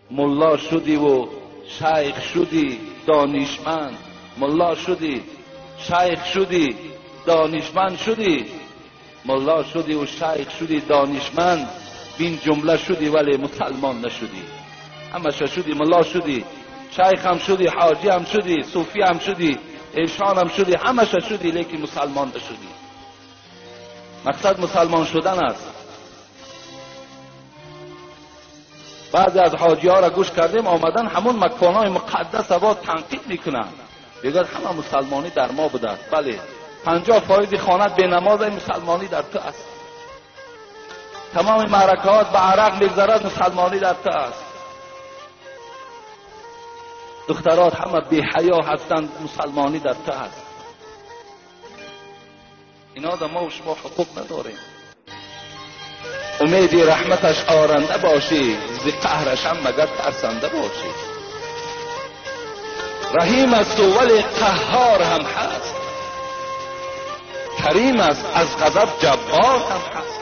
Мулло шудӣ ва шайх шудӣ, донишманд. Мулло шудӣ, шайх шудӣ, донишманд шудӣ. Мулло шудӣ ва шайх шудӣ, донишманд. Бин ҷумла шудӣ, вале мусалмон нашудӣ. Ҳамаша шудӣ, мулло шудӣ, шайх ҳам шудӣ, ҳоҷӣ ҳам шудӣ, суфӣ ҳам шудӣ, эшон ҳам шудӣ, ҳамаша шудӣ, лекин мусалмон нашудӣ. Мақсад мусалмон шудан аст. Баъзе аз ҳоҷиҳоро гӯш кардем, омадан ҳамон маконҳои муқаддас боз танқид мекунанд. Мегӯяд ҳама мусалмонӣ дар мо будааст. Бале, 50% хонат бенамоз, мусалмонӣ дар ту аст. Тамоми маъракаҳот ба арақ мегзарад, мусалмонӣ дар ту аст. Духтарот ҳама беҳаё ҳастанд, мусалмонӣ дар ту аст. Ино дар мо шумо ҳуқуқ надорем. Умеди раҳматаш оранда бошӣ, зи қаҳраш ҳам магар тарсанда бошӣ. Раҳим асту вале қаҳҳор ҳам ҳаст, карим аст аз ғазаб ҷаббор ҳам ҳаст.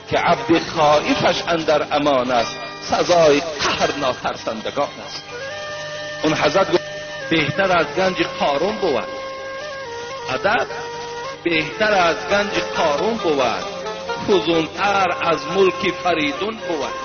Ки абди хоифаш андар амон аст, сазои қаҳр нотарсандагон аст. Он ҳазрат гуфт беҳтар аз ганҷи Қорун бувад. Адаб беҳтар аз ганҷи Қорун бувад, фузунтар аз мулки Фаридун бувад.